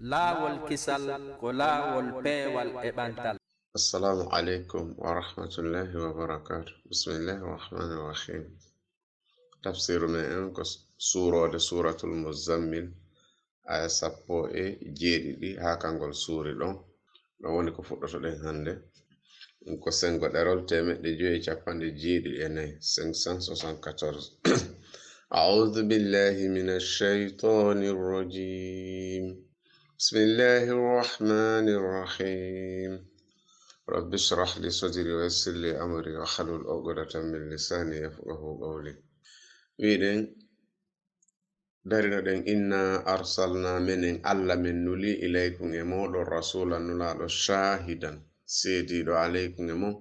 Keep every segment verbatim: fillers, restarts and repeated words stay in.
Laawol kisal ko laawol peewal e ɓantal. Assalamu aleykum wa rahmatullahi wa barakatuh. Bismillahi rahmani rahim. Tafsiru men en ko suuroode Suuratul Muzzammil, aya sappo e jeeɗiɗi haa kangol suuri ɗon. Ɗon woni ko fuɗɗotoɗen hannde. Ɗum ko senngo ɗerol teemeɗɗe jowi e capanɗe jeeɗiɗi e nayi, cinq cent soixante-quatorze. أعوذ بالله من الشيطان الرجيم. بسم الله الرحمن الرحيم. رب اشرح لي صدري ويسر لي أمري واحلل عقدة من لساني يفقهوا قولي. Wiɗen, darinoɗen, inna arsalna, menen Alla men nuli, ilaykum, e mooɗon, rasulan, nulaaɗo, shaahidan, seediiɗo, alaykum, e mon,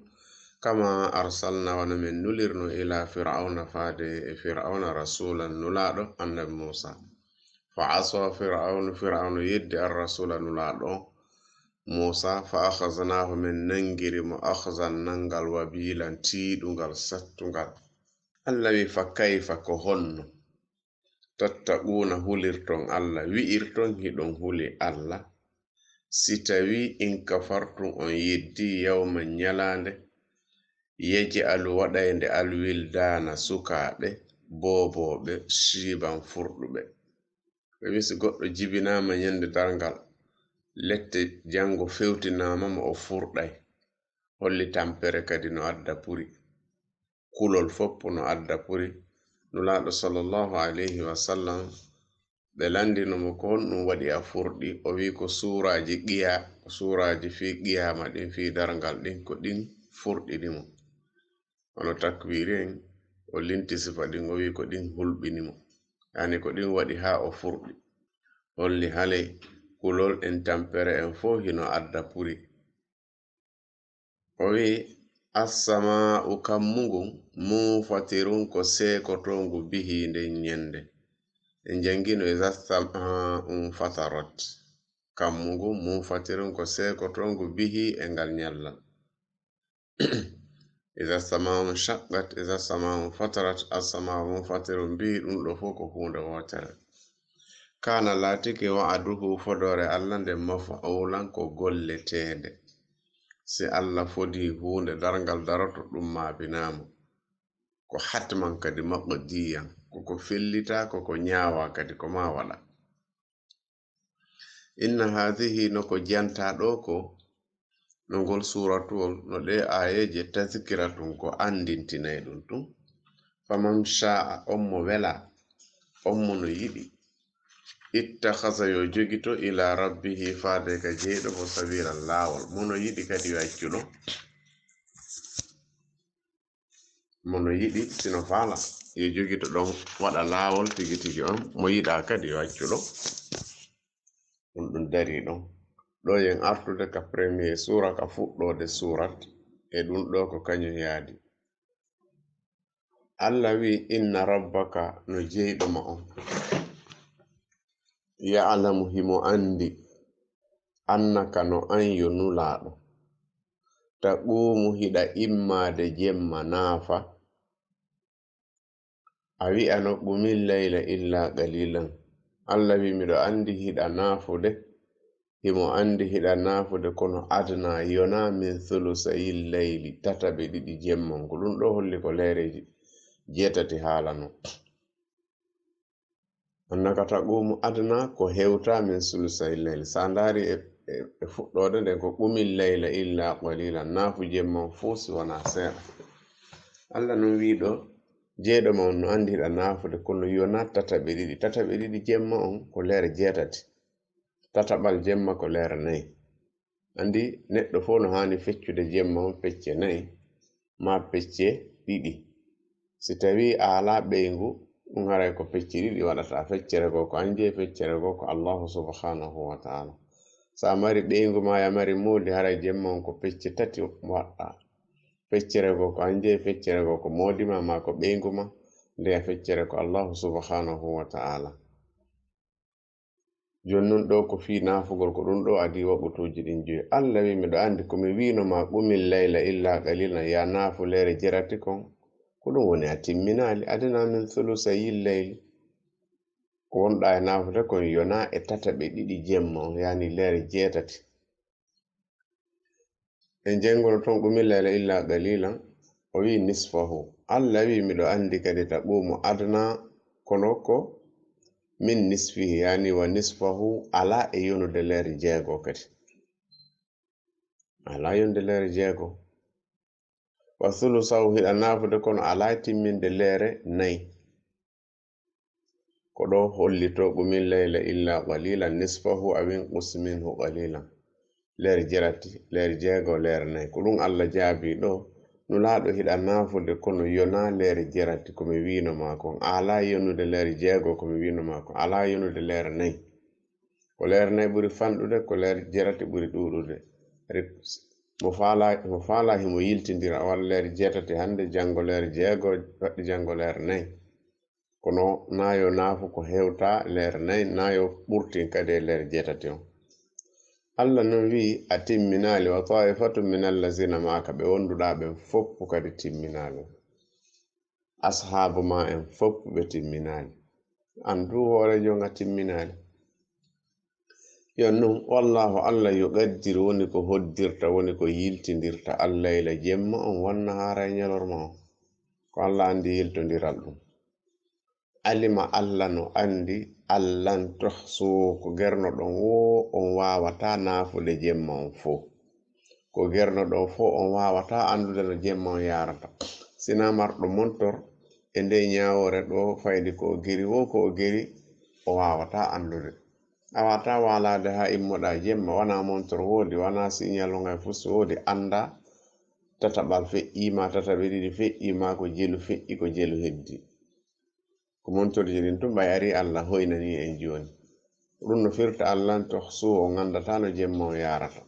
kama arsalna, wano men nulirno, ila fir'awna, faade e fir'awna, rasulan, nulaaɗo, annabi Muusa. Fa asa fir'awnu, fir'awna yeddi ar rasula, nulaaɗo Muusa, fa akhaznahu, men nangiri mo, akhzan, nangal, wabilan, tiiɗungal, sattungal. Alla wi, fa kayfa, ko honno, tattaquuna, hulirton Alla, wi'irton hiɗon huli Alla, si tawi in kafartum, on yeddi, yawman, ñalaande, yaj'alu, waɗaynde, alwildaana, sukaaɓe, boobooɓe, shiiban, furɗuɓe. Ɓe wi, si goɗɗo jibinaama ñande darngal, lette janngo fewtinaama mo, o furɗay. Holli tampere kadi no adda puri. Kulol fof no adda puri. Nulaaɗo sallallahu alayhi wa sallam, ɓe lanndino mo ko honɗum waɗi a furɗi. O wi ko suuraaji qiya-, ko suuraaji fii qiyaama ɗin, fii darngal ɗin, ko ɗin furɗini mo. Hono Takwiri en, o linti sifa ɗin, o wi ko ɗin hulɓini mo. Yaani ko ɗin waɗi haa o furɗi. Holli haley kulol en, tampere en fof hino adda puri. O wi, assama'u, kammu ngun, munfatirun, ko seekotoongu, bihi, nden ñande. En janngino, iza sama'u fatarat. Kammu ngun, munfatirun, ko seekotoongu, bihi, e ngal ñallal. Iza sama'u shaqqat, iza sama'u fatarat, assama'u munfatirun, bihi, ɗum ɗo fof ko huunde wootere. Kana, laatike, wa'aduhu, fodoore Alla nden, maf'ulan, ko golleteende. Si Alla fodii huunde, darngal daroto, ɗum maabinaama. Ko hatman kadi maqdiyan, ko ko fellitaa, ko ko ñaawaa kadi, ko maa waɗa. Inna haadihi, no ko jantaa ɗoo ko, no ngol suuratuwol, no ɗee aayeeje, tazkiratun, ko anndintinay ɗum tun. Faman sha'a, on mo welaa, on mo no yiɗi, ittakhadha, yo jogito, ila rabbihi, faade ka jeyɗo mo, sabila, laawol. Mo no yiɗi kadi yo accu ɗon. Mo no yiɗi, si no faala, yo jogito ɗon, waɗa laawol tigi tigi on. Mo yiɗaa kadi yo accu ɗon. Ɗum ɗum darii ɗon. Ɗo yen artude ka premier suura, ka fuɗɗoode suurat, e ɗum ɗo ko kañum yaadi. Alla wi, inna rabbaka, no jeyɗo ma on, ya'lamu, himo anndi, annaka, no an yo nulaaɗo, taquumu, hiɗa immaade jemma naafa, a wi'ano, qumil layla illa qalilan. Alla wi, miɗo anndi hiɗa naafude, himo anndi hiɗa naafude, kono adna, yonaa min sulusayil layli, tataɓe ɗiɗi jemma on. Ko ɗum ɗo holli ko leereeji jeetati haalano. Annaka taquumu adna, ko hewta min sulusayil layli. Sa ndaari e, e, e fuɗɗoode nden ko qumil layla illa qalilan, naafu jemma on fof si wonaa seeɗa. Alla non wii ɗo, jeyɗo ma on no anndi hiɗa naafude, kono yonaa tataɓe ɗiɗi. Tataɓe ɗiɗi jemma on ko leere jeetati. Tataɓal jemma ko leere nayi. Anndi neɗɗo fof no haani feccude jemma on pecce nayi, maa pecce ɗiɗi. Si tawii a alaa ɓeyngu, ɗum haray ko pecce ɗiɗi waɗata. Feccere goo ko an jeyi, feccere goo ko Allaahu subhaanahu wa ta'aala. So a mari ɓeyngu maa, a mari moodi, haray jemma on ko pecce tati waɗɗa. Feccere goo ko an jeyi, feccere goo ko moodi maa, maa ko ɓeyngu maa, ndeya feccere ko Allaahu subhaanahu wa ta'aala. Jooni non ɗo ko fii naafugol, ko ɗum ɗo adii waqtuuji ɗin joyi. Alla wii, miɗo anndi ko mi wiino ma, qumil layla illa qalilan, yaa naafu leere jerati kon, ko ɗum woni a timminaali, adna min sulusayil layli. Ko wonɗa e naafude kon yona e tataɓe ɗiɗi jemma on, yani leere jeetati. En janngono ton qumil layla illa qalilan, o wi nisfahu. Allah wi miɗo anndi kadi taqumu adna, kono ko min nisfihi, yani wa nisfahu, ala e yonude leere jeego kadi. Ala yonude leere jeego. Wa sulusahu, hiɗa naafude kono ala timminde leere nay. Ko ɗo hollito qumil layla illa qalilan nisfahu aw inqus minhu qalilan. Leer jerati, leer jeego, leer nay. Ko ɗum Allah jaabi ɗo, Nulaaɗo hiɗa naafude kono yona leer jerati ko mi wiino ma kon. Ala yonude leer jeego ko mi wiino ma kon. Ala yonude leer nay. Ko leer nay ɓuri fanɗude, ko leer jerati ɓuri ɗuuɗude. Rik-, mo faala, mo faala himo yiltindira, walla leer jeetati hannde, janngo leer jeego, waɗi janngo leer nay. Kono na yo naafu ko hewta leer nay, na yo ɓurtin kadi e leer jeetati on. Allah non wi'i, a timminaali, wa ta'ifatun min allazina ma'aka, ɓe wonduɗa ɓen foppu kadi timminaali. Ashaabu ma en foppu ɓe timminaali. An du hoorejo nga timminaali. Yo non, wallahu Allah yo qaddir woni ko hoddirta, woni ko yiltindirta, al-layla jemma on, wan-nahaara e ñalorma on. Ko Allah anndi yiltondiral ɗum. Alima Allah no anndi, allan tohsu ko gernoɗon wo on waawata naafude jemma on fof. Ko gernoɗon fof on waawata anndude no jemma on yaarata. Sina marɗo montor e nde ñaawoore ɗo faydi ko o giri wo ko o giri, o waawata anndude. A waawata waalaade haa immoɗa jemma, wona montor woodi, wona signal ngay fus woodi, annda tataɓal feƴƴiima, tataɓe ɗiɗi feƴƴiima, ko jelu feƴƴi, ko jelu heddi. Ko montorji ɗin tun ɓay ari Allah hoynani en jooni. Ɗum no firta Allah to suwo on anndata no jemma on yaarata.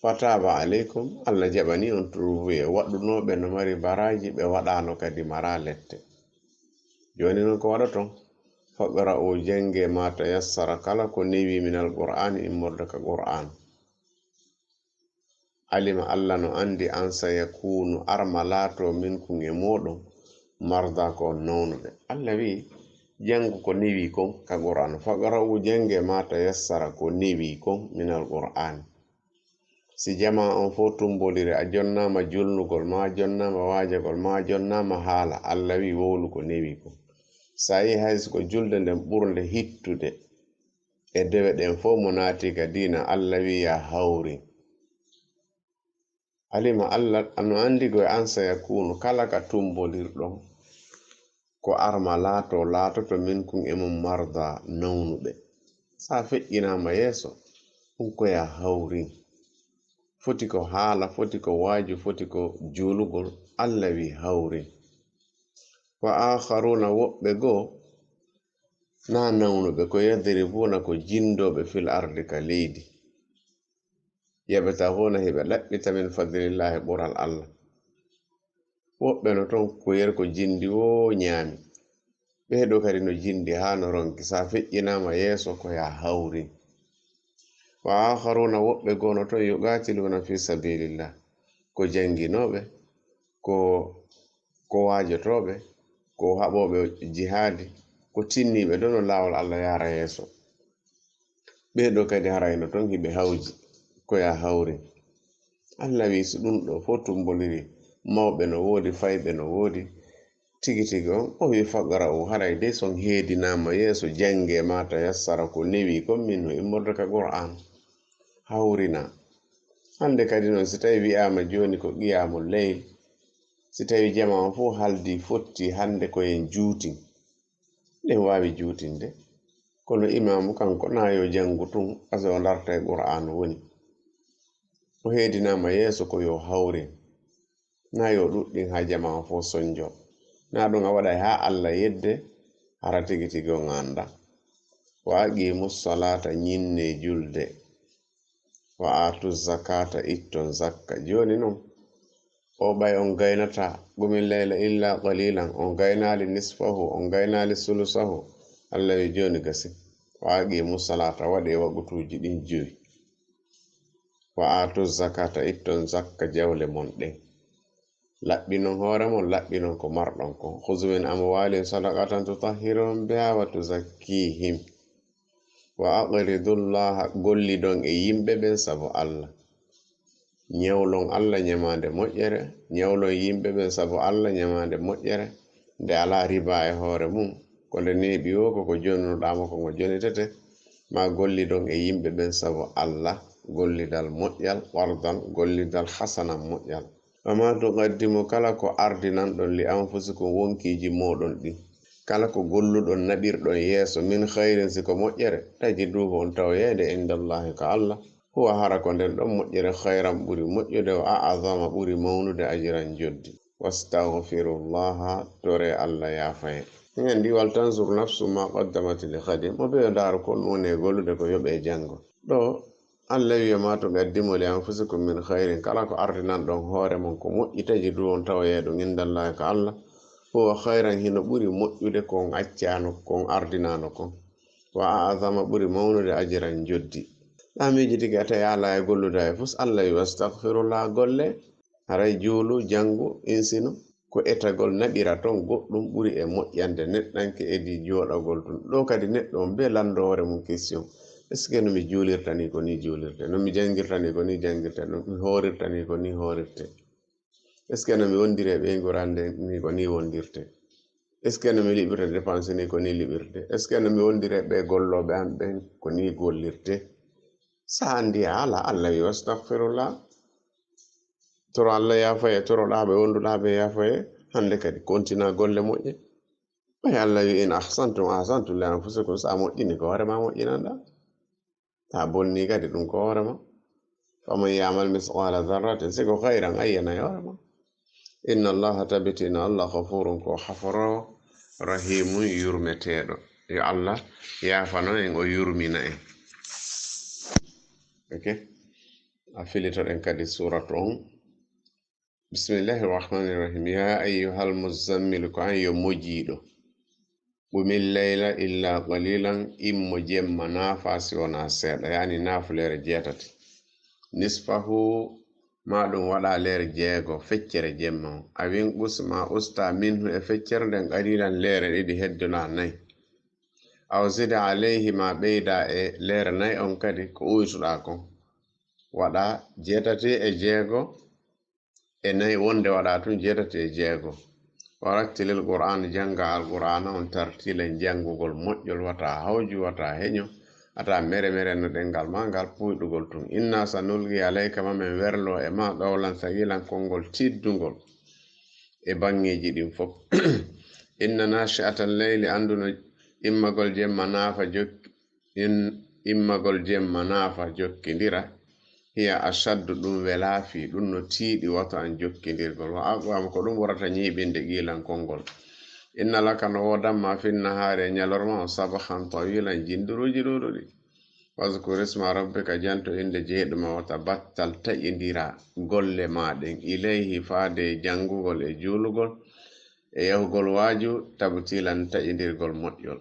Fataba aleykum, Allah jaɓani on tuubuye, waɗɗunooɓe no mari baraaji, ɓe waɗaano kadi mara lette. Jooni non ko waɗoton? Faqra'u, jannge ma tayassara, kala ko newi minal Qur'aani, immorde ka Qur'aan. Alima, Allah no anndi, an sayakunu, arma laato, minkum, e mooɗon, marda, ko on nawnuɓe. Allah wi'i, janngu ko newi kon ka Qur'aan. Faqra'u, jannge ma tayassara, ko newi kon minal Qur'aan. Si jamaa on fof tumboliri, a jonnaama julnugol, ma a jonnaama waajagol, ma a jonnaama haala, Allah wi'i, wowlu ko newi kon. Sa yi'i hay si ko julde nden ɓurnde hittude, e dewe ɗen fof mo naati ka diina, Allah wi'i, ya hawri. Alima, Allah no anndi go e an sayakunu, kala ka tumbolirɗon, ko arma laato, laatoto minkum, e mum, marda, nawnuɓe. Sa feƴƴinaama yeeso, ɗum ko ya hawrin. Foti ko haala, foti ko waaju, foti ko juulugol, Allah wi'i hawrin. Wa akharuna, woɓɓe goo, na nawnuɓe, ko yadribuna, ko jinndooɓe, fil ardi, ka leydi. Yabtaghuna, hiɓe laɓɓita, min fadlillahi, ɓural Allah. Woɓɓe no ton, ko yer ko jinndi woo ñaami. Ɓee ɗoo kadi no jinndi haa no ronki, sa feƴƴinaama yeeso, ko ya hawrin. Wa akharuna, woɓɓe goo no ton, yuqatiluna fi sabilillah, ko jannginooɓe, ko, ko waajotooɓe, ko haɓooɓe jihaadi, ko tinniiɓe dono laawol Allah yaara yeeso. Ɓee ɗoo kadi harayno ton hiɓe hawji, ko ya hawri. Allah wi'i, si ɗum ɗoo fof tumboliri, mawɓe no woodi, fayɓe no woodi, tigi tigi on, o wi'i, faqra'u, haray dey si on heedinaama yeeso, jannge ma tayassara, ko newi kon, minhu, immorde ka Qur'aan. Hawrina. Hannde kadi non, si tawi wi'aama jooni ko qiyaamu leyl, si tawi jamaa on fof haldi fotti hannde ko en juutin, ɗen waawi juutinde. Kono imaamu kanko na yo janngu tun, ɓay si o darta e Qur'aanu woni. O heedinaama yeeso ko yo hawrin. Na yo ɗuɗɗin haa jamaa on fof sonjo. Na ɗum a waɗay haa Allah yedde, hara tigi tigi on annda. Wa aqimu salata, ñinne julde. Wa aatu zakata, itton zakka. Jooni non, o ɓay on gaynata, qumil layla illa qalilan, on gaynaali nisfahu, on gaynaali sulusahu. Allah wi'i jooni gasi. Wa aqimu salata, waɗee waqtuuji ɗin jowi. Wa aatu zakata, itton zakka jawle mon ɗen. Laɓɓinon hoore mon, laɓɓinon ko marɗon kon. Khudh min amwalihim sadaqatan tutahhiruhum biha wa tuzakkihim. Wa aqridullaha, gollidon e yimɓe ɓen sabu Allah. Ñawlon Allah ñamaande moƴƴere, ñawlon yimɓe ɓen sabu Allah ñamaande moƴƴere, nde alaa riba e hoore mum, ko nde neeɓi woo, ko ko jonunoɗaa mo, ko ngo jonitete, ma gollidon e yimɓe ɓen sabu Allah, gollidal moƴƴal, qardan, gollidal hasanan moƴƴal. Wa ma tuqaddimu, kala ko ardinanɗon, li anfusikum, wonkiiji mooɗon ɗin, kala ko golluɗon, naɓirɗon yeeso, min khayrin, si ko moƴƴere, tajiduhu, on tawoyay nde, indallahi, ka Allah, huwa, hara ko nden ɗon moƴƴere, khayran, ɓuri moƴƴude, wa a'zama, ɓuri mawnude, ajran, joddi. Wastaghfirullaha, tore Allah yaafaye. Hiɗen anndi, wal tanzur nafsu ma qaddamat li ghadin. Mo ɓe yo ndaaru kon woni e gollude ko yoɓe janngo. Ɗo, Allah wi'i, ma tuqaddimu li anfusikum min khayrin, kala ko ardinanɗon hoore mon ko moƴƴi, tajidu, on tawoyay ɗum, indallahi, ka Allah, huwa khayran, hino ɓuri moƴƴude ko on accaano, ko on ardinaano kon. Wa a'zama, ɓuri mawnude, ajran, joddi. Ɗa miijitike a tawi a alaa e gollude hay fus, Allah wi'i, wastaghfirullah, golle, haray juulu, janngu, insino, ko etagol naɓira ton goɗɗum ɓuri e moƴƴande neɗɗanke edii jooɗagol tun. Ɗo kadi neɗɗo on bee lanndo hoore mum question. Est-ce que no mi juulirta ni ko ni juulirte? No mi janngirta ni ko ni janngirte? No mi hoorirta ni ko ni hoorirte? Est-ce que no mi wondiri e ɓeyngu rannde ni ko ni wondirte? Est-ce que no mi liɓirta dépense ni ko ni liɓirte? Est-ce que no mi wondiri e ɓee gollooɓe am ɓen ko ni gollirte? Sa anndi a alaa, Allah wi'i, wastaghfirullah. Toro Allah yaafaye, toroɗaa ɓe, wonduɗaa ɓe yaafaye. Hannde kadi kontina golle moƴƴe. Ɓay Allah wi'i, in ahsantum ahsantum li anfusikum, sa moƴƴini ko hoore ma moƴƴinanɗaa. Sa bonni kadi ɗum ko hoore ma. Faman ya'mal misqala dharratin, si ko khayran a yi'anay hoore ma. Inna Allaha, tabiti no Allah, ghafurun, ko haforoowo, rahimun, yurmeteeɗo. Yo Allah yaafano en, o yurmina en. Ok. A filitoɗen kadi suuratu on. Bismillahi rahmani rahim. Ya ayyuhal muzzammil, ko an yo mojiiɗo. Qumil layla illa qalilan, immo jemma naafa si wonaa seeɗa, yaani naafu leere jeetati. Nisfahu, ma ɗum waɗa leere jeego, feccere jemma on. Aw inqus, ma usta, minhu, e feccere nden, qalilan, leere ɗiɗi, heddona nay. Aw zid alayhi, ma ɓeyda e leere nay on kadi ko uytuɗaa kon. Waɗa jeetati e jeego, e nay wonde waɗa tun jeetati e jeego. Wa rattilil Qur'aana, jannga Alqur'aana on tartiilan, janngugol moƴƴol, wata hawju, wata heño, wata mere mere no ɗenngal maa ngal puuyɗugol tun. Inna sanulqi alayka, ma men werlo e ma, qawlan thaqilan, konngol tiiɗdungol e baŋŋeeji ɗin fof. Inna naashi'atal layli, anndu no immagol jemma naafa jokki, in immagol jemma naafa jokkindira, hiya ashaddu, ɗum welaa fii, ɗum no tiiɗi, wata'an, jokkindirgol, wa aqwam, ko ɗum ɓurata ñiiɓinde qiilan konngol. Inna laka, no woodan ma, fin nahaari, e ñalorma on, sabhan tawilan, jinnduruuji ɗuuɗuɗi. Wazkur isma rabbika, janto innde jeyɗo ma, wa tabattal, taƴindira golle maa ɗen, ilayhi, faade e janngugol e juulugol e yahugol waaju, tabtilan, taƴindirgol moƴƴol.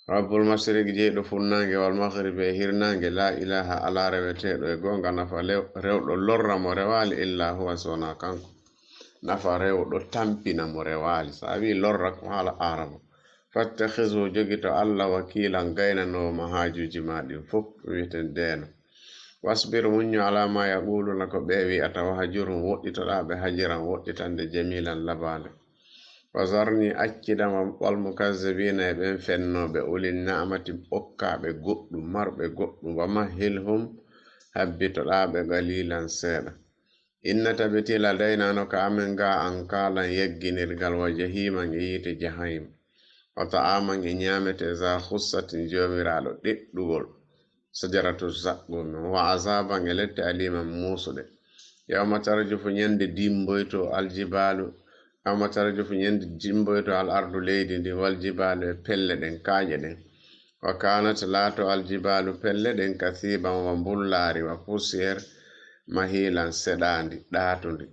Rabbul mashriqi, jeyɗo funnaange, wal maghribi, e hirnaange, laa ilaaha, alaa reweteeɗo e goonga nafa lew-, rewɗo lorra mo rewaali, illaa huwa, so wonaa kanko. Nafa rewɗo tampina mo rewaali. So a wi'i lorra, ko haala aarabo. Fattakhizu, jogito Allah wakiilan, gaynanoowo ma haajuuji maa ɗin fof, ɗum wiyeten deeno. Wasbir, muññu, alaa maa yaquluuna, ko ɓe wi'ata, wa hajurhum, woɗɗitoɗaa ɓe, hajiran, woɗɗitande, jamiilan, labaande. Wa zarni, accidam, wal mukazzibiina, e ɓen fennooɓe, ulin na'mati, okkaaɓe goɗɗum, marɓe goɗɗum, wa mahhilhum, habbitoɗaa ɓe, qaliilan, seeɗa. Inna, tabiti, ladayna, no ka amen ga, ankaalan, yagginirgal, wa jahiiman, e yiite jahayim. Wa ta'aaman, e ñaamete, za ghussatin, joomiraaɗo ɗeɗɗugol, sajaratu zaqqumi, wa azaaban, e lette, aliiman, muusuɗe. Yawma tarjufu, ñande dimboyto, aljibaalu, yawma tarjufu, ñande dimboyto, al ardu, leydi ndi, wal jibaalu, e pelle ɗen, kaaƴe ɗen. Wa kaanat, laato, aljibaalu, pelle ɗen, kasiiban, wa mbullaari, wa poussière, mahiilan, seɗaandi, ɗaatundi.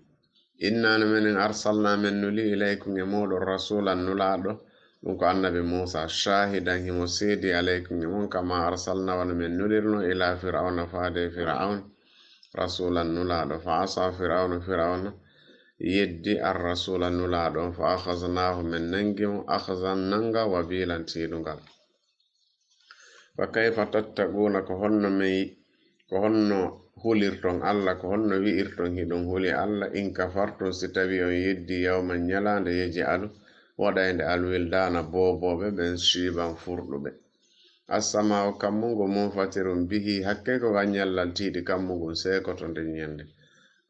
Inna, no menen, arsalna, men nuli, ilaykum, e mooɗon, rasuulan, nulaaɗo, ɗum ko annabi Muusa, shaahidan, himo seedi, alaykum, e mon, kama arsalna, wano men nulirno, ila Fir'awna, faade e Fir'awna, rasuulan, nulaaɗo, fa asa Fir'awna, Fir'awna yeddi ar-rasuula nulaaɗo on, fa akhadhnaahu, men nangi mo, akhzan nanga, wabiilan tiiɗungal. Fa kayfa tattaquuna, ko honno men, ko honno hulirton Alla, ko honno wi'irton hiɗon huli Alla, in kafartum, si tawi on yeddi, yawman, ñalaande, yaj'alu, waɗaynde, al-wildaana, boobooɓe ɓen, shiiban, furɗuɓe. As-samaa'u, kammu ngu, munfatirun bihi, hakkee ko ngal ñallal tiiɗi kammu ngun seekoto nden ñande.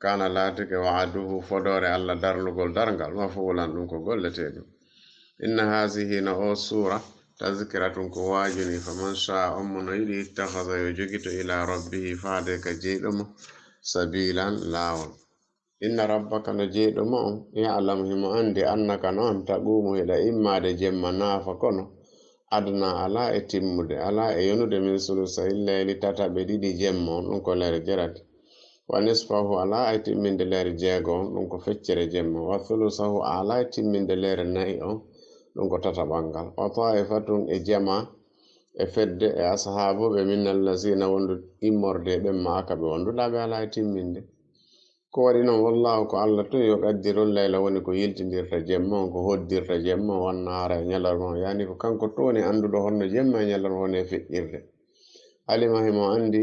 Kaana, laatike, wa'aduhu, fodoore Alla darnugol darngal, mafuulan, ɗum ko golletee ɗum. Inna haazihi, no oo suura, tazkiratun, ko waajuni, faman shaa, on mo no yiɗi, ittakhadha, yo jogito, ilaa rabbihi, faade ka jeyɗo mo, sabiilan, laawol. Inna rabbaka, no jeyɗo ma on, ya'lamu, himo anndi, annaka, no an, taquumu, hiɗa immaade jemma, naafa, kono, adna, alaa e timmude, alaa e yonude, min sulusayil layli, tataɓe ɗiɗi jemma on, ɗum ko leere jerati. Wa nisfahu, alaa e timminde leere jeego on, ɗum ko feccere jemma. Wa thulusahu, alaa e timminde leere nayi on, ɗum ko tataɓal ngal. Wa taifatun, e jama, e fedde, e ashaabuɓe, min allazina, wondu immorde e ɓen, ma'aka, ɓe wonduɗaa ɓe, alaa e timminde. Ko waɗi non, wallahu, ko Alla tun, yuqaddirul layla, woni ko yiltindirta jemma on, ko hoddirta jemma on, wan nahaara, e ñalorma on, yaani ko kanko tun woni annduɗo honno jemma e ñalorma woni e feƴƴirde. Alima, himo anndi,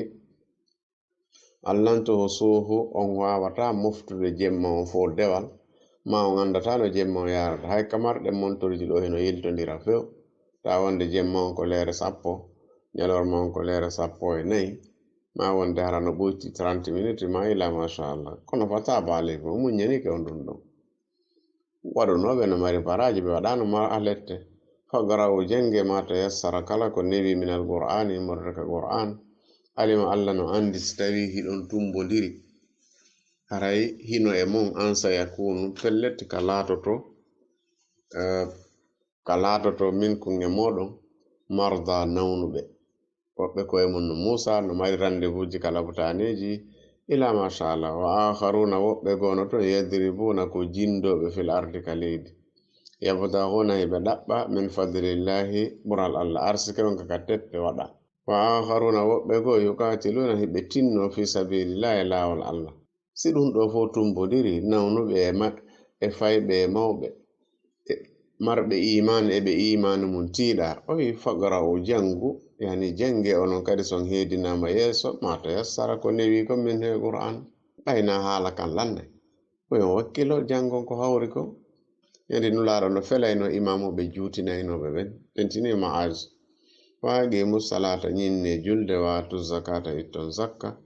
allan tuhsuhu, on waawataa moftude jemma on fof dewal, maa on anndataa no jemma on yaarata. Hay ka marɗen montorji ɗoo hino yiltondira few, tawa wonde jemma on ko leere sappo, ñalorma on ko leere sappo e nayi, maa wonde hara no ɓoyti trente minutes, maa ila machallah. Kono fa taaba aleykum, o muññanike on ɗum ɗon. Waɗunooɓe no mari baraaji, ɓe waɗaano ma alerte. Faqra'u, jannge, ma tayassara, kala ko newi, minal qur'aani, immorde ka qur'aan. Alima, Alla no anndi, si tawii hiɗon tumbondiri, haray hino e mon, an sayakuunu, pellet, ka laatoto, eh, ka laatoto, minkum, e mooɗon, marda, nawnuɓe. Woɓɓe koye mun no Muusa no mari rendez-vous ji ka labutaaneeji, ila machallah. Wa akharuna, woɓɓe goo no ton, yadribuna, ko jindooɓe, fil ardi, ka leydi. Yabtaghuna, hiɓe ɗaɓɓa, min fadlillahi, ɓural Alla. Arsike on ka, ka tette waɗa. Wa akharuna, woɓɓe goo, yuqatiluna, hiɓe tinno, fi sabilillahi, e laawol Alla. Si ɗum ɗoo fof tumbondiri, nawnuɓe e ma-, e fayɓe e mawɓe, e marɓe iimaan e ɓe iimaanu mum tiiɗaa, o wi'i, faqra'u, janngu, yani jannge, onon kadi si on heedinaama yeeso, ma tayassara, ko newi kon min he Qur'aan, ɓay na haala kan lannay. Ko yo on wakkilo janngon ko hawri kon. Ñande Nulaaɗo no felaynoo imaamuɓe juutinaynooɓe ɓen, ɓen tini Ma'az. Wa aqiimu salaata, ñinnee julde, wa aatu zakaata, itton zakka.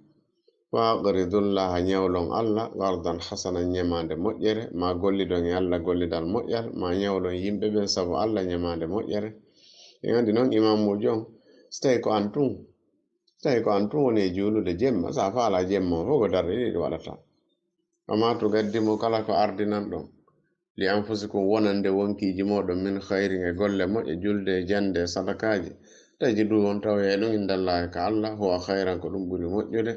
Wa aqridullaha, ñawlon Alla, qardan hasanan, ñamaande moƴƴere, ma gollidon e Alla gollidal moƴƴal, ma ñawlon yimɓe ɓen sabu Alla, ñamaande moƴƴere. En anndi non imaamuujo on, si tawii ko an tun, si tawii ko an tun woni e juulude jemma, si a faalaa jemma on fof ko darɗe ɗiɗi waɗata. Wa ma tuqaddimu, kala ko ardinan ɗon, li anfusikum, wonande wonkiiji mooɗon, min khayrin, e golle moƴƴe, julde e jannde e sadakaaji, tajiduhu, on tawoyay ɗum, indallahi, ka Alla, huwa khayran, ko ɗum ɓuri moƴƴude,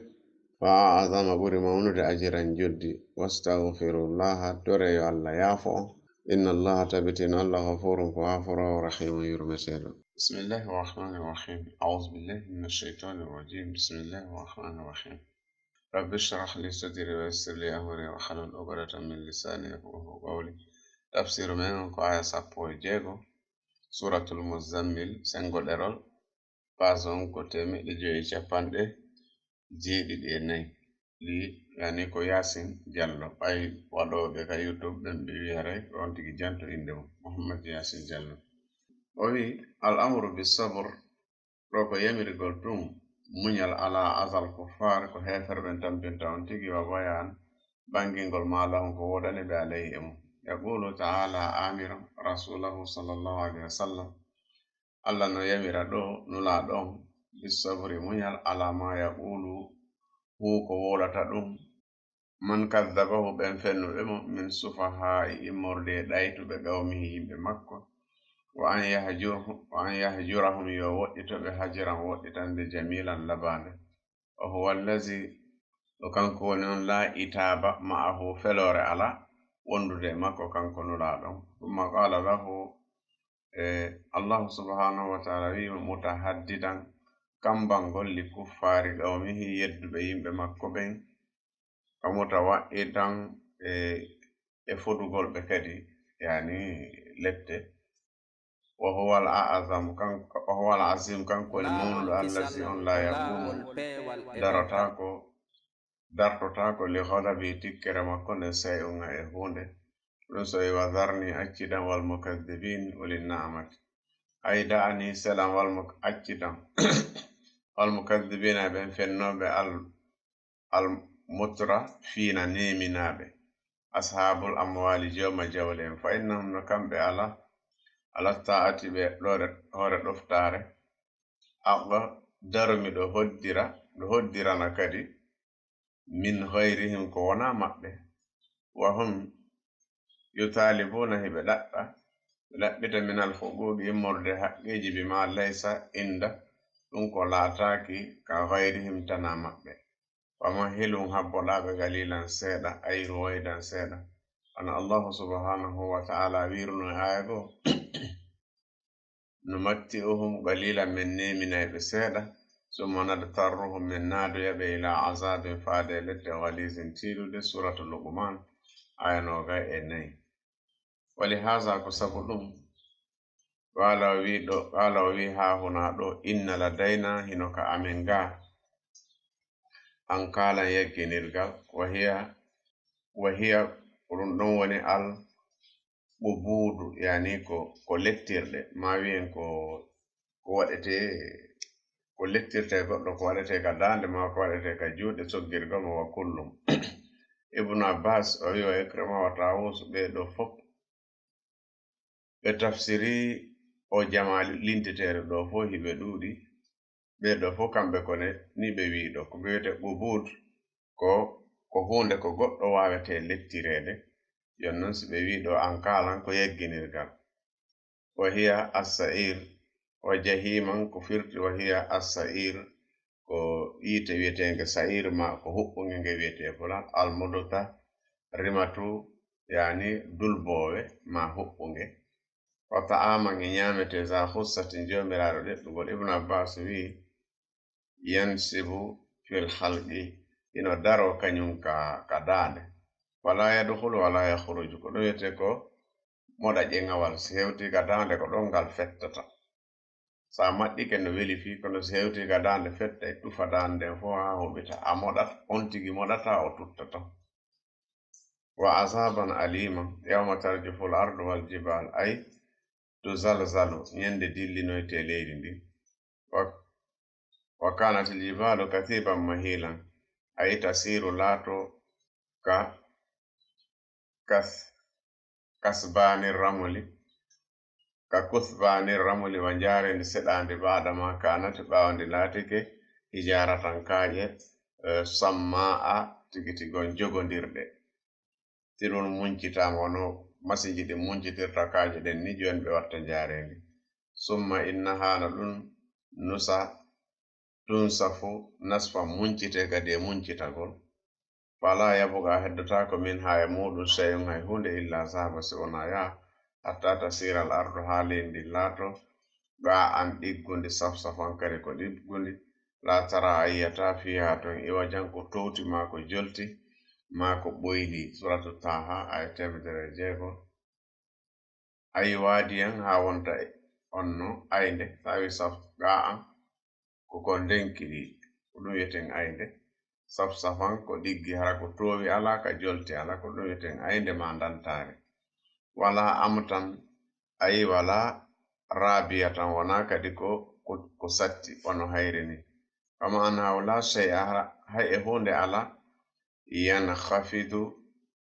wa a'zama, ɓuri mawnude, ajran, joddi. Wastaghfirullaha, tore yo Alla yaafo on. Inna Allaha, tabitino Alla, ghafurun, ko haaforoowo, rahimun, yurmeteeɗo. Bismillahi rahmani rahim. A'udhu billahi minash shaytani rajim. Bismillahi rahmani rahim. Rabbi shrah li sadri wa yassir li amri wahlul uqdatan min lisani yafqahu qawli. Tafsiru men on ko aya sappo e jeego, Suratul Muzammil, sengo ɗerol, page on ko teemeɗɗe joyi e capanɗe jeeɗiɗi e nayi. Ɗi yani ko Yaasin Jallo, ɓay waɗooɓe ka YouTube ɓen ɓe wi'aray ko on tigi janto innde mum, Muhammad Yaasin Jallo. O wi'i, al amru bis sabr, ɗo ko yamirgol tun muñal ala azal kuffaar, ko heeferɓe ɓen tampinta on tigi, wa bayaan, ɓangingol ma lahum ko woodani ɓe alayhi e mum. Yaqulu ta'ala amiran rasulahu sallallahu alayhi wa sallam, Alla no yamira ɗo Nulaaɗo on, bis sabri, muñal, ala ma yaqulu, hu ko wowlata ɗum, man kaddabahu, ɓen fennuɓe mo, min sufahaa'i, immorde e ɗaytuɓe, qawmihi, yimɓe makko, wa an yahjurhu-, wa an yahjurahum, yo woɗɗito ɓe, hajran, woɗɗitande, jamilan, labaande. Wa huwa allazi, ko kanko woni on, la itaaba ma'ahu, feloore alaa wondude e makko, kanko Nulaaɗo on. Summa qaala lahu, e Allahu subhanahu wa ta'ala wi'i mo, mutahaddidan, kambangol, li kuffaari qawmihi, yedduɓe yimɓe makko ɓen, ka mutawa'widan, e e fodugol ɓe kadi, yani lette. Wa huwa al a'zam, kan-, wa huwa al azim, kanko woni mawnuɗo, allazi on la yaqumu, darotaako, dartotaako li ghadabi, tikkere makko nden, shay'un e huunde. Ɗum so wi wa zarni, accidan, wal mukazzibin uli na'amati. Ay da'ani, selan, wal muk-, accidan. Wal mukazzibina, ɓen fennooɓe al, al mutrafiina, neeminaaɓe. Ashaabul amwaali, jooma jawle en. Fa innahum, no kamɓe ala, ala ta'ati, ɓe ɗoore, hoore ɗoftaare. Aqdaru, mi ɗo hoddira, ɗo hoddirana kadi, min ghayrihim, ko wonaa maɓɓe. Wa hum yutalibuna, hiɓe ɗaɓɓa, ɓe ɗaɓɓita, min al huquqi, immorde haqqeeji, bima laysa inda, ɗum ko laataaki, ka ghayrihim, tanaa maɓɓe. Wa mahhilhum, habboɗaa ɓe, qalilan, seeɗa, ay ruwaydan, seeɗa. Wano Allahu subhanahu wa ta'ala wiruno e aaya goo, numatti'uhum qalilan, min neeminay ɓe seeɗa, summa nadtarruhum, min naadoya ɓe, ila azabin, faade e lette, ghalizin, tiiɗuɗe. Suratu Luqman, aya noogay e nayi. Wali haza, ko sabu ɗum, qala o wi ɗo, qala o wi ha huna ɗo, inna ladayna, hino ka amen ga, ankalan, yagginirgal, wa hiya, wa hiya, ko ɗum ɗon woni al qubudu, yani ko, ko lettirɗe, ma wiyen ko, ko waɗete, ko lettirte goɗɗo, ko waɗete ka daande, ma ko waɗete ka juuɗe, soggirgol mo, wa kullum. Ibnu Abbas, o wi, wa Ikrima, wa Tawus, ɓee ɗo fof, ɓe tafsiri o jama linteteere ɗo fof, hiɓe ɗuuɗi. Ɓee ɗo fof kamɓe ko ne, ni ɓe wi'i ɗo. Ko ɓe wiyete qubud, ko, ko huunde ko goɗɗo waawete lettireede. Yon non si ɓe wi'i ɗo ankalan, ko yagginirgal. Wa hiya as-sa'ir, wa jahiman, ko firti wa hiya as-sa'ir, ko yiite wiyeteenge sa'ir, ma ko huɓɓunge nge wiyetee fulan, al-mudtarimatu, yani dulboowe ma huɓɓunge. Wa ta'aman, e ñaamete, za ghussatin, joomiraaɗo ɗeɗɗugol. Ibnu Abbas wi'i, yansibu fil halqi, hino daroo kañum ka, ka daande. Wala yadkhulu wala yakhruju, ko ɗum wiyetee ko moɗa ƴeŋawal, si hewtii ka daande ko ɗon ngal fettata. So a maɗɗike no weli fii, kono si hewtii ka daande fetta e tufa daande nden fof haa huɓita, a moɗat, on tigi moɗata, o tuttata. Wa azaban alima, yawma tarjuful ardu wal jibal, ay tuzalzalu, ñande dillinoyte leydi ndin. Wa, wa kanatil jibalu kasiban mahilan, ay tasiru, laato ka, kas, kasbani ramuli, ka kusbani ramuli, wa njaareendi seɗaandi, baada ma kanat, ɓaawo ndi laatike, hijaratan, kaaƴe, eh, samma'a, tigi tigi on jogondirɗe. Tirun muncitaama, wano masinji ɗin muncitirta kaaƴe ɗen ni, jooni ɓe watta njaareendi. Summa innaha, no ɗum nusa, tunsafu nasfan, muncitee kadi e muncitagol. Fala yabqa, heddotaako, minha, e muuɗum, shay'un, hay huunde, illa zahaba, si wonaa yaha, hatta tasira al ardu, haa leydi ndin laato, qa'an, ɗiggundi, safsafan, kadi ko ɗiggundi, la tara, a yi'ataa, fiha, ton, iwajan, ko towti, maa ko jolti, maa ko ɓoyli. Suratu Taha, aya teemedere e jeego. Ay waadiyan, haa wonta e on no aynde, tawi saf qa'an, ko ko ndenki ɗi, ko ɗum wiyeten aynde. Safsafan, ko ɗiggi, hara ko toowi alaa, ka jolti alaa, ko ɗum wiyeten aynde ma ndantaare. Wala amtan, ay wala rabiyatan, wonaa kadi ko, ko, ko satti, wano hayre ni. Kama an haw la shay'a, hara hay e huunde alaa, yankhafidu,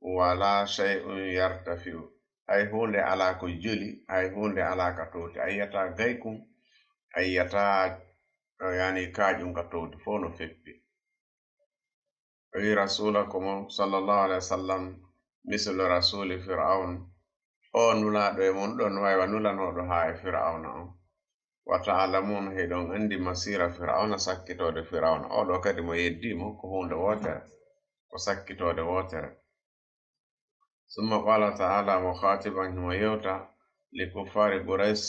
wala shay'un yartafi'u. Hay huunde alaa ko joli, hay huunde alaa ka towti. A yi'ataa gaykun, a yi'ataa, yani, kaaƴun ka towti, fof no feppi. O wi rasulakum, sallallahu alaihi wasallam, mislu rasuli Fir'aun. O nulaaɗo e mon ɗon, waywa nulanooɗo haa e Fir'auna on. Wa ta'lamun, hiɗon anndi, masira Fir'auna, sakkitoode Fir'auna. Oo ɗoo kadi mo yeddii mo, ko huunde wootere, ko sakkitoode wootere. Summa qala ta'ala, mukhatiban, himo yewta, li kuffari Quraysh,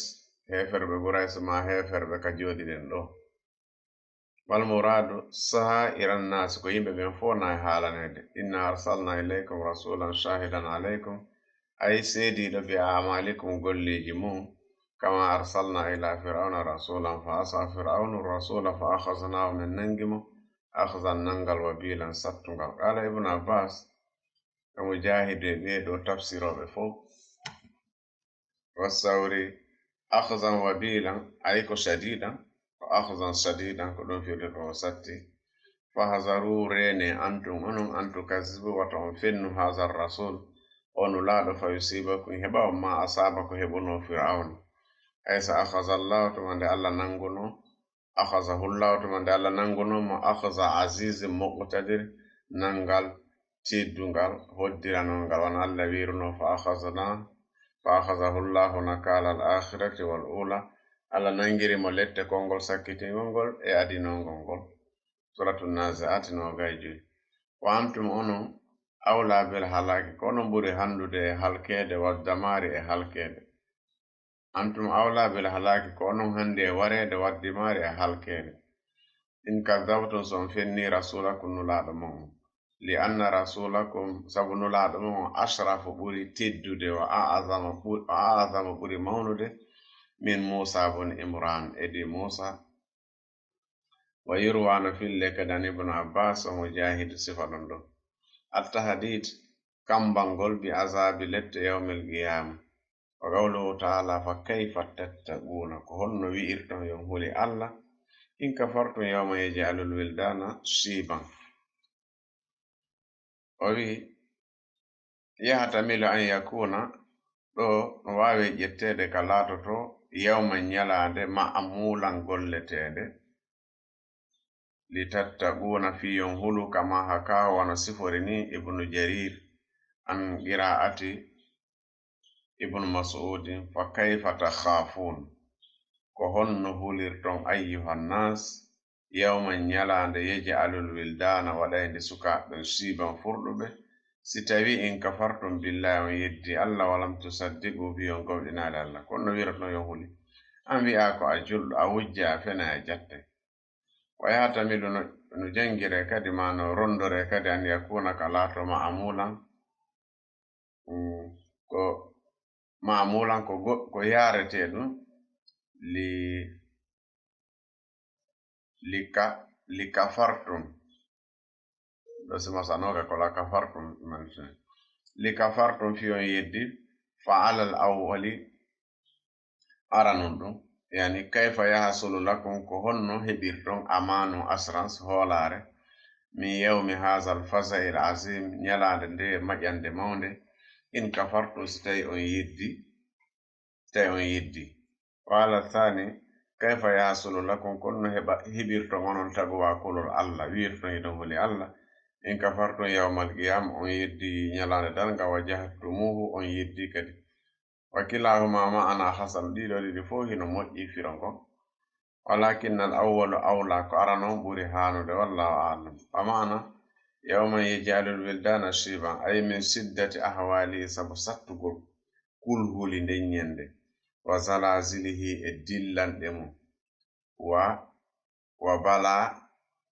heeferɓe Quraysh, ma heeferɓe ka jooɗiɗen ɗoo. Wal muraadu saa'ira nnaasi, ko yimɓe ɓen fof na e haalaneede. Inna arsalna ilaykum rasulan shahidan alaykum, ay seediiɗo bi amalikum golleeji mum. Kama arsalna ila fir'auna rasulan fa asa fir'aunu rasula fa akhadnahu, min nanngi mo akhzan nanngal wabilan sattungal. Qala Ibnu Abbas, e Mujahidu e ɓee ɗoo tafsirooɓe fof, wa Sawri, akhzan wabilan, ay ko shadidan, ko akhzan shadidan, ko ɗum firti ko o satti. Fahzaru, reene, antum, onon, an tukazzibu, wata on fennu, haza rasul, o nulaaɗo, fa yusibakum, heɓa on ma asaba ko heɓunoo Fir'awna. Ay sa akhaza Allahu, tuma nde Allah nanngunoo, akhazahullahu, tuma nde Allah nanngunoo mo, akhza azizin muqtadir, nanngal teddungal, hoddiranol ngal, wano Allah wiirunoo, fa akhazna, fa akhazahullahu nakala al akhirati wal ula, Allah nanngiri mo lette konngol sakkitingol ngol e adinongol ngol. Suratu Nazi'ati noogaye joyi. Wa antum, onon, awla bil halaki, ko onon ɓuri hanndude e halkeede, wa damaari e halkeede. Antum awla bil halaki, ko onon hannde e wareede, wa dimaari e halkeede. In kazzabtum, so on fenni rasulakum, nulaaɗo mon on. Li anna rasulakum, sabu nulaaɗo mon on, ashrafu, ɓuri teddude, wa a'zama, ɓuri, wa a'zama, ɓuri mawnude, min Muusa bun Imran, edi Muusa. Wa yurwa, no fille kadi an Ibnu Abbas, wa Mujahidu sifa ɗum ɗo. At-tahdid, kambangol bi azabi lette yawmil qiyama. Wa qawluhu ta'ala, fa kayfa tattaquna, ko honno wi'irton yo on huli Allah, in kafartum yawma yaj'alul wildana shiban. O wi'i, yahtamilu an yakuna, ɗo no waawi ƴetteede ka laatoto yawma, ñalaande, ma'amulan, golleteende, li tattaquna, fii yo on hulu, kama haka, wano sifori ni Ibnu Jarir, an qira'ati Ibnu Mas'udin, fa kayfa takhafun, ko honno hulirton, ayyuhan nas, yawman, ñalaande, yaj'alul wildana, waɗaynde sukaaɓe ɓen, shiban, furɗuɓe. Si tawi in kafartum billahi, on yeddi Allah, walam tusaddiqu, fii on gomɗinaali Allah, ko honno wi'irton yo on huli? An wi'a ko a julɗo, a wujja, a fena, a jatte. Wa yahtamilu, no, no janngire kadi, ma no rondore kadi, an yakuna, ka laato, ma'amulan, mm, ko ma'amulan, ko go-, ko yaarete ɗum, li, li ka-, li kafartum. Ɗo si masanooka ko la kafartum, man, li kafartum, fii on yeddi, fa alal awwali, aranun ɗum, yani, kayfa yahsulu lakum, ko honno heɓirton, amanu, assurance, hoolaare, min yawmi hazal fasa'il azim, ñalaande nde maƴande mawnde, in kafartum, si tawi on yeddi, tawi on yeddi. Wa ala thani, kayfa yahsulu lakum, ko honno heɓa-, heɓirton onon taqwa kulol Allah, wi'irton hiɗon huli Allah, in kafartum yawmal qiyama, on yeddi ñalaande darnga, wa jahattumuhu, on yeddi kadi. Wa kilahuma ma'ana hasan, ɗiɗo ɗiɗi fof hino moƴƴi firo ngon. Walakin al awwalu awla, ko arano on ɓuri haanude, wallahu a'lam. Wa ma'ana, yawman yaj'alul wildana shiban, ay min shiddati ahwalihi, sabu sattugol kulhuli nden ñande, wa zalazilihi, e dillanɗe mum, wa, wa bala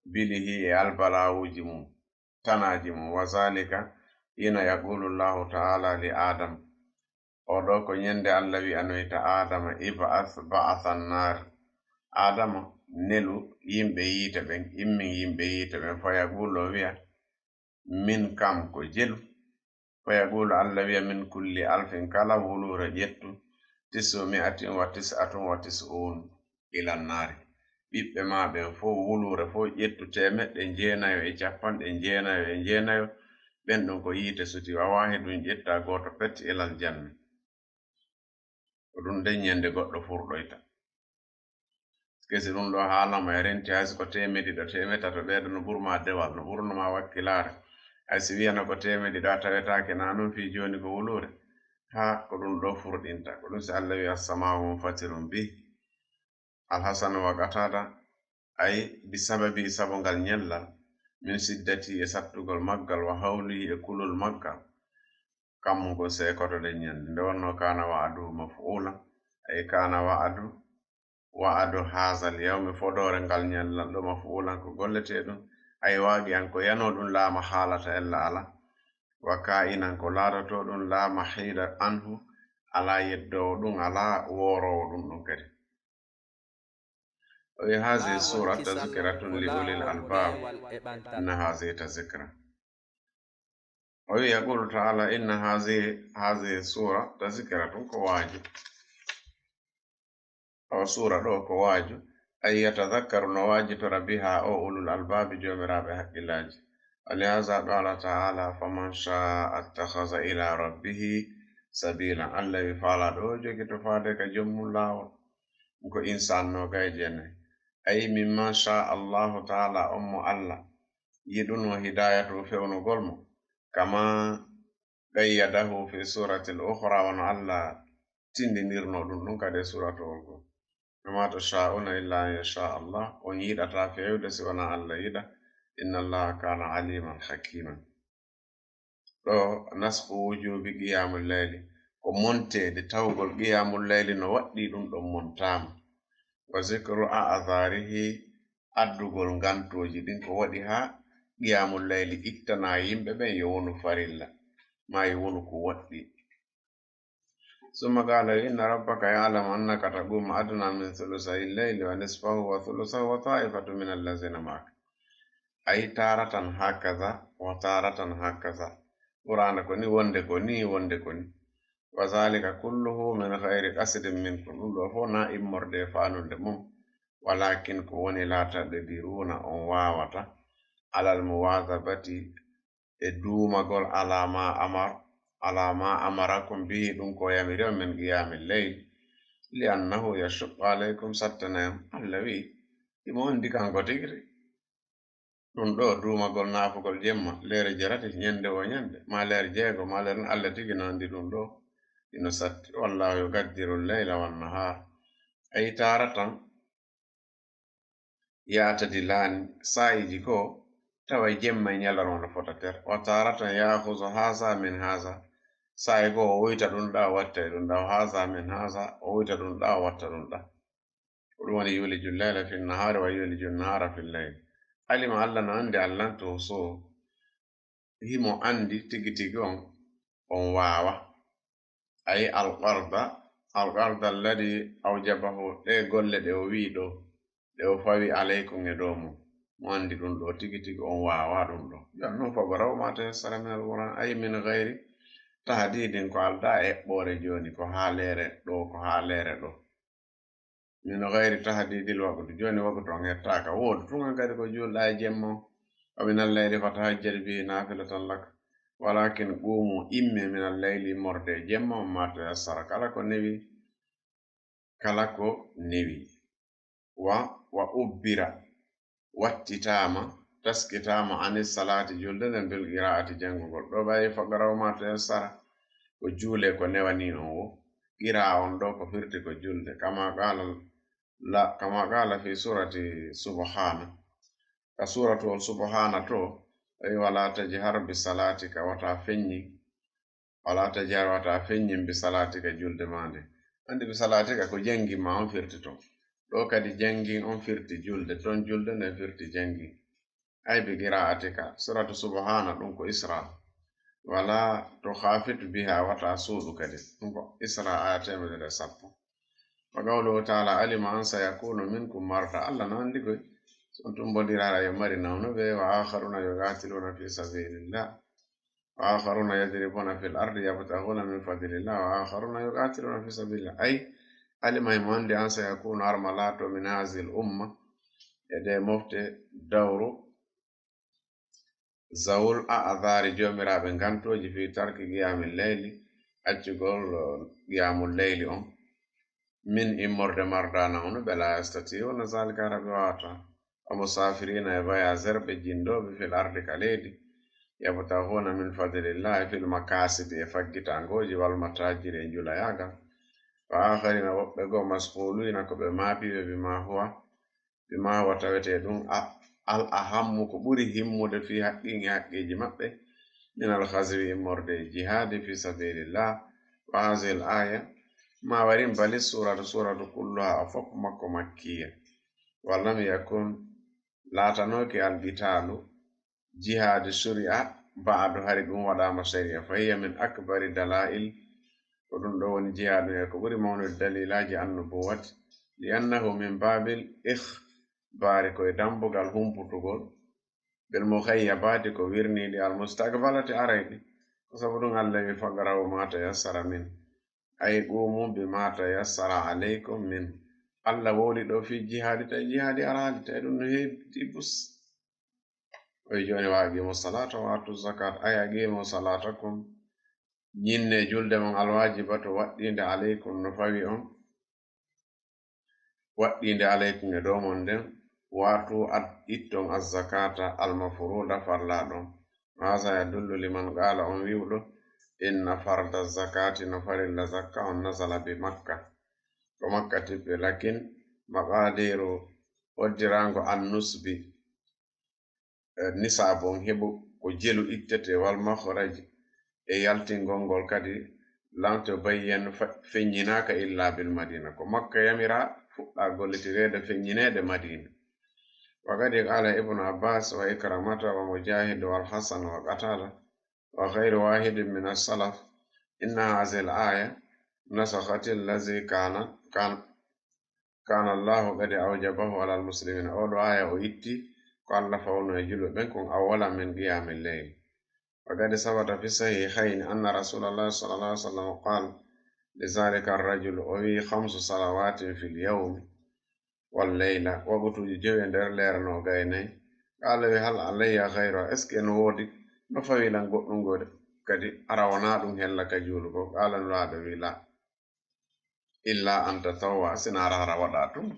bilihi, e albalawuji mum, tanaaji mum, wa zalika, hina yaqulu Allahu ta'ala li Adam, o ɗo ko ñande Allah wi'anoyta Adama, ib'ath ba'athan nar, Adama, nelu yimɓe yiite ɓen, immin yimɓe yiite ɓen, fa yaqulu, o wi'a, min, kam ko jelu, fa yaqulu, Allah wi'a, min kulli alfin, kala wuluure ƴettu, tis'u mi'atin wa tis'atun wa tis'un ila nnaari. Ɓiɓɓe ma ɓen fof, wuluure fof, ƴettu teemeɗɗe jeenayo e capanɗe jeenayo e jeenayo, ɓen ɗon ko yiite suti, wa waahidun, ƴetta gooto pet, ilal janna. Ko ɗum nden ñande goɗɗo furɗoyta. Kesi ɗum ɗo haalama e renti, hay si ko teemedde ɗiɗo, teemedde tato, ɓeeɗo no ɓurma dewal, no ɓurno ma wakkilaare. Hay si wiyano ko teemedde ɗiɗo, a tawetaake na ɗum fii jooni ko wuluure. Ha, ko ɗum ɗo furɗinta. Ko ɗum si Allah wi, "As-samaa'u munfatirun bih." Al-Hasan wa Qatada, ay bi sababi, sabu ngal ñallal, min siddati, e sattugol maggal, wa hawlihi, e kulol maggal. Kammu ko seekoto ɗen ñande. Nde wonno kana wa'aduhu maf'ula, ay kana wa'adu Wa'adu hazal yawmi, fodoore ngal ñallal ɗo, mafuulan ko golletee ɗum, ay waaqi'an ko yanoo ɗum, laa mahaalata ella alaa, wa kaa'inan ko laatotoo ɗum, laa mahiida anhu, alaa yeddoowo ɗum, alaa wooroowo ɗum ɗum kadi. O wi hazihi sura tazkiratun li ulil albab, inna hazihi tazkira. O wi yaqulu taala inna hazihi, hazihi sura tazkiratun ko waaju. O sura ɗo ko waaju, ay yatazakkaru no waajitora biha o ulul albaabi joomiraaɓe haqqillaaji. Walihaza qala taala faman shaa attakhadha ila rabbihi sabila. Allah wi faalaaɗo o jogito faade ka joom mum laawol. Ko insaan noogay e jeenayi. Ay mimman shaa Allahu taala on mo Allah yiɗuno hidayatu fewnugol mo. Kama qayyadahu fi suratil ukhra, wano Allah tindinirno ɗum ɗum kadi e suratowol goo. Wa ma tasha'una illa an yasha Allah, on yiɗata fewde si wona Allah yiɗa. Inna Allaha kana aliman hakiman. Ɗo nasku wujubi qiyamul layli, ko monteede tawgol qiyamul layli no waɗɗi ɗum ɗon montaama. Wa zikru a'dharihi, addugol ngantooji ɗin ko waɗi haa qiyamul layli ittana yimɓe ɓen yo wonu farilla, ma yo wonu ko waɗɗi. Summa qala inna rabbaka ya'lamu annaka taqumu adna min thuluthayi llayli wa nisfahu wa thuluthahu wa ta'ifatu min allazina ma'ak. Ay taratan hakaza wa taratan hakaza. Qur'ana ko ni wonde ko ni wonde ko ni. Wa zalika kulluhu min ghayri qasdin minkum. Ɗum ɗo fof na immorde e faanunde mum. Walakin ko woni la taqdiruna on waawata alal muwazabati e duumagol ala ma amar, ala ma amarakum bihi, ɗum ko yamiri on min qiyamil layl, li annahu yashuqqu alaykum, sattanayam. Allah wi, imo anndi kanko tigi tigi. Ɗum ɗo duumagol naafugol jemma, leere jerati, ñande o ñande, ma leere jeego, ma leere, Allah tigi no anndi ɗum ɗo. Ino satti, wallahu yuqaddiru llayla wan nahar. Ay taratan yaatadilaani, saa'iiji goo tawa jemma e ñalorma no fota ter. Wa taratan ya'khudhu haza min haza, saa'i goo o woyta ɗum ɗa, o watta e ɗum ɗa, wa haza min haza, o woyta ɗum ɗa, o watta ɗum ɗa. Ko ɗum woni yuliju llayla fi nnahaari wa yuliju nnahaara fi llayl. Alima, Allah no anndi, allan tuhsuhu, himo anndi tigi tigi on, on waawa. Ay alqarda, alqarda alladi awjabahu, ɗe golle ɗe o wi ɗo, ɗe o fawi alaykum e dow mum. Mo anndi ɗum ɗo tigi tigi on waawa ɗum ɗo. Yo ɗum fof ko raw ma tayassara min alquran, ay min gayri tahdidin, ko alda e eɓɓoore jooni, ko haa leere ɗo, ko haa leere ɗo. Min gayri tahdidil waqti, jooni waqtu on hettaaka. Woodu tun an kadi ko juulɗa e jemma on. Wa minal layli fatahajjad bihi nafilatan lak. Walakin qumu, imme, minal layli, immorde e jemma on, ma tayassara, kala ko newi, kala ko newi. Wa, wa ubbira, wattitaama, taskitaama, ani salaati, julde nden, bil qiraati, janngugol. Ɗo ɓayi faqra'u ma tayassara, ko juule ko newani on wo. Qira'a on ɗo ko firti ko julde. Kama qala, la, kama qala fi surati Subhana. Ka suratu on Subhana to, ɓayi wala tajhar bi salatika, wata feññi. Wala tajhar, wata feññin bi salatika, julde ma nde. Anndi bi salatika ko janngin ma on firti ton. Ɗo kadi janngin on firti julde, ton julde nden firti janngin. Ay bi qira'atika, suratu Subhana ɗum ko Isra. Wala tukhafit biha, wata suuɗu kadi. Ɗum ko Isra aya teemedere e sappo. Wa qawluhu taala, alima an sayakunu minkum marda. Allah no anndi koy, si on tumbondiraara yo mari nawnuɓe, wa akharuna yuqatiluna fi sabilillah. Wa akharuna yadribuna fil ardi yabtaghuna min fadlillah wa akharuna yuqatiluna fi sabilillah. Ay, alima, himo anndi an sayakunu, arma laato, min hazihil umma, e ɗe mofte dawru, zawul a'dhari, joomiraaɓe ngantooji, fi tarki qiyamil layli, accugol, eh, qiyamul layli on, min immorde mardana on, ɓe la yastati'una zalika, hara ɓe waawata. Wa musafirina, e voyageur ɓe jinndooɓe, fil ardi, ka leydi, yabtaghuna min fadlillahi, fil makasidi, e faggitangooji, wal matajiri, e njulayaagal. Wa akharina, woɓɓe goo, masghulina, ko ɓe maapiiɓe, bima huwa, bima huwa, tawetee ɗum a-, al ahammu, ko ɓuri himmude, fi haqqihim, e haqqeeji maɓɓe, min al ghazwi, immorde e jihaadi, fi sabilillah. Wa hazihil aya, Ma warin bali suratu, suratu kulluha o fof makko makkiya. Walam yakun, laatanooki alqitaalu, jihaadi suri'a, ba'du hari ɗum waɗaama sari'a. Fa hiya min akbari dalail, ko ɗum ɗo woni jihaadu e ko ɓuri mawnude dalilaaji annubuwati, li annahu min babil ikhbari, koye dambugal humputugol, bil mukhayyabati, ko wirniiɗi, al mustaqbalati, arayɗi. Ko sabu ɗum Allah wi faqra'u ma tayassara min, ay qumu bima tayassara alaykum min. Allah wowli ɗo fii jihaadi, tawi jihaadi araali, tawi ɗum no heewi bus. O wi jooni, wa aqimu salata wa atu zakat, ay aqimu salatakum, ñinne julde mon, alwajibatu, waɗɗiinde, alaykum, no fawi on, waɗɗiinde, alaykum, e dow mon nden, waatu ad-, itton, azzakata almafruda, farlaaɗon. Haza yadullu liman qala, on wi'uɗo, inna farda zakati, no farilla zakka on, nazala bi Makka, ko Makka tiɓɓi, lakin maqadiru, hoddirango, an nusbi, eh, nisaabu on, heɓu ko jelu ittete, wal makhraji, e yaltingol ngol kadi, lam tubayyan, fe-, feññinaaka, illa bil Madina, ko Makka yamira fuɗɗa gollitireede, feññineede Madina. Wa qad qala Ibnu Abbas wa Ikramata wa Mujahid wal Hasan wa Qatada wa ghayru wahidin min as-salaf, inna hadhihi al-aya nasakhat allazi kana, kan-, kana Allahu qad awjabahu ala al-muslimin. Oɗo aya o itti ko Allah fawno e julɓe ɓen kon, awwala min qiyamil layl. Wa qad sabata fi sahihayn anna Rasulallah sallallahu alaihi wasallam qala li zalika ar-rajul, o wi, khamsu salawatin fil yawmi wal layla, waqtuuji jowi e nder leere no gaynay. Qala wi, hal alayya ghayra, est ce que no woodi, no fawi lan goɗɗum goo kadi, ara wonaa ɗum hella ka juulugol? Qala, Nulaaɗo wi, la, illa an tatawwa, sina ara hara waɗa tun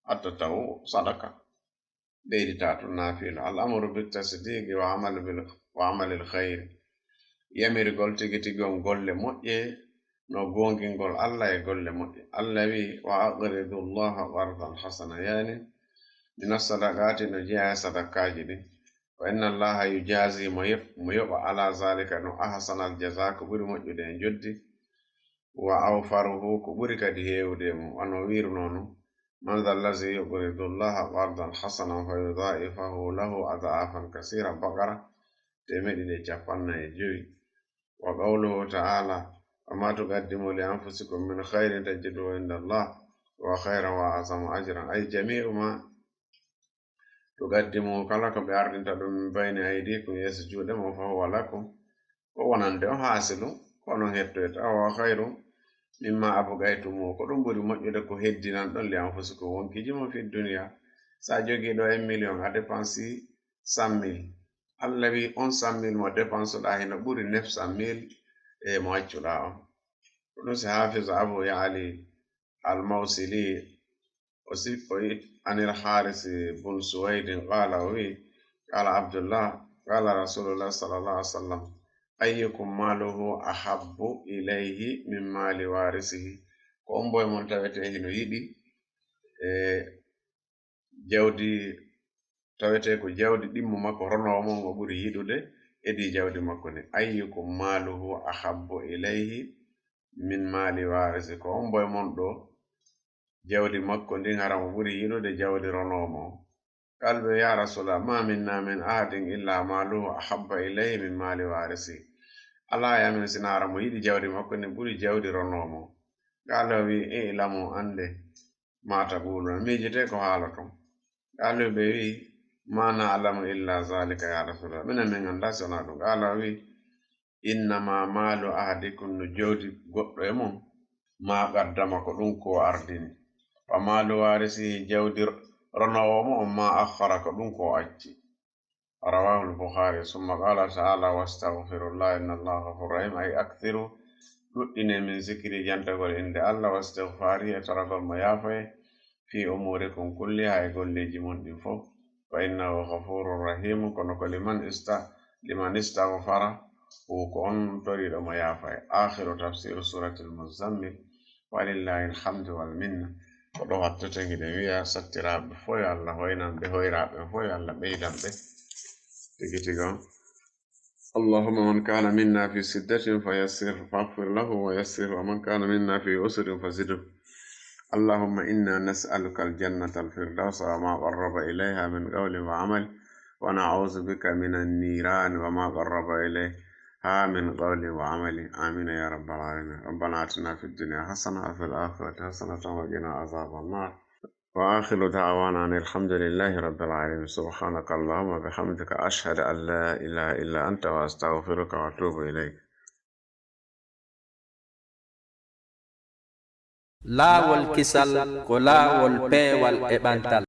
attatawwu, sadaka, ɓeydita tun naafila. Al amru bit tasdiqi wa amal bil, wa amalil khayri, yamirgol tigi tigi on golle moƴƴe, no goongingol Allah e golle moƴƴe. Allah wi, wa aqridu Allaha qardan hasana, yani min as-sadaqati, no jeyaa e sadakaaji ɗin. Fa inna Allaha yujazi, mo yoɓ-, mo yoɓa, ala zalika, no ahsanal jaza, ko ɓuri moƴƴude e joddi, wa awfaruhu, ko ɓuri kadi heewude e mum. Wano wiruno non, man dha allazi yuqridu Allaha qardan hasanan fa yudha'ifahu lahu adha'afan kasira, Baqara, teemeɗɗe ɗiɗi e capanɗe nayi e jowi. Wa qawluhu ta'ala, wa ma tuqaddimu li anfusikum min khairin tajiduhu inda Allah, wa khairan wa a'zamu ajran. Ay jami'u ma tuqaddimu, kala ko ɓe ardinta ɗum, min bayni aydikum, yeeso juuɗe mon, fa huwa lakum, ko wonande on, haasilu, ko onon hettoyta, wa khairu mimma abqaytumu, ko ɗum ɓuri moƴƴude ko heddinan ɗon, li anfusikum, wonkiiji mon, fi dunya. Sa jogii ɗo un million, a dépense cent mille. Allah wi on cent mille mo dépense ɗa hino ɓuri neuf cent mille e mo accuɗa on. Ko ɗum si Hafiz Abu Ya'li al-Mawsili o si-, o yi-, anil Haris bun Suwaidin qala, o wi, qala Abdullah, qala Rasulullah sallallahu alaihi wasallam, ayyukum maluhu ahabbu ilayhi min mali warisihi? Ko on boy mon tawete hino yiɗi, e, jawdi, tawete ko jawdi ɗimmo makko, ronoowo mo, mo ɓuri yiɗude, edi jawdi makko ndi. Ayyukum maluhu ahabbu ilayhi min mali warisi? Ko on boy mon ɗo, jawdi makko ndin hara mo ɓuri yiɗude jawdi ronoowo mo? Qalu, ya Rasulallah, ma minna min ahadin illa maluhu ahabba ilayhi min mali warisi. Alaa e amen sina hara mo yiɗi jawdi makko ndin ɓuri jawdi ronoowo mo. Qala, wi, i'lamu, annde, ma taquluna, miijitee ko haaloton. Qalu, ɓe wi, ma na'lamu illa zalika ya Rasulallah, minen min anndaa si wonaa ɗum. Qala, o wi, innama malu ahadikum, no jawdi goɗɗo e mon, ma qaddama, ko ɗum ko o ardini. Wa malu warisihi, jawdi ronoowo mo on, ma akhkhara, ko ɗum ko o acci. Rawahu al-Bukhari. Summa qala ta'ala, wastaghfirullah, inna Allaha ghafurur rahim, ay akthiru, ɗuɗɗine, min zikri, jantagol innde Allah, wa istighfari, e toragol mo yaafoye, fi umurikum kulliha, e golleeji mon ɗin fof. Fa innahu ghafurur rahim, kono ko liman ista-, liman istaghfara, ko on toriiɗo mo yaafoye. Akhiru tafsiru suratil Muzammil. Walillahi alhamdu wal minna. Ko ɗo wattete, hiɗen wiya sattiraaɓe fof yo Allah hoynan ɓe, hoyraaɓe fof yo Allah ɓeydan ɓe. Tigi tigi on, اللهم من كان منا في سدة فيسر، فاغفر له ويسر، ومن كان منا في عسر فزده. اللهم إنا نسألك الجنة الفردوس وما قرب إليها من قول وعمل، ونعوذ بك من النيران وما قرب إليها من قول وعمل. آمين يا رب العالمين. ربنا آتنا في الدنيا حسنة وفي الآخرة حسنة وقنا عذاب النار. وآخر دعوانا أن الحمد لله رب العالمين. سبحانك اللهم وبحمدك، أشهد أن لا إله إلا أنت، وأستغفرك وأتوب إليك. Laawol kisal ko laawol peewal e ɓantal.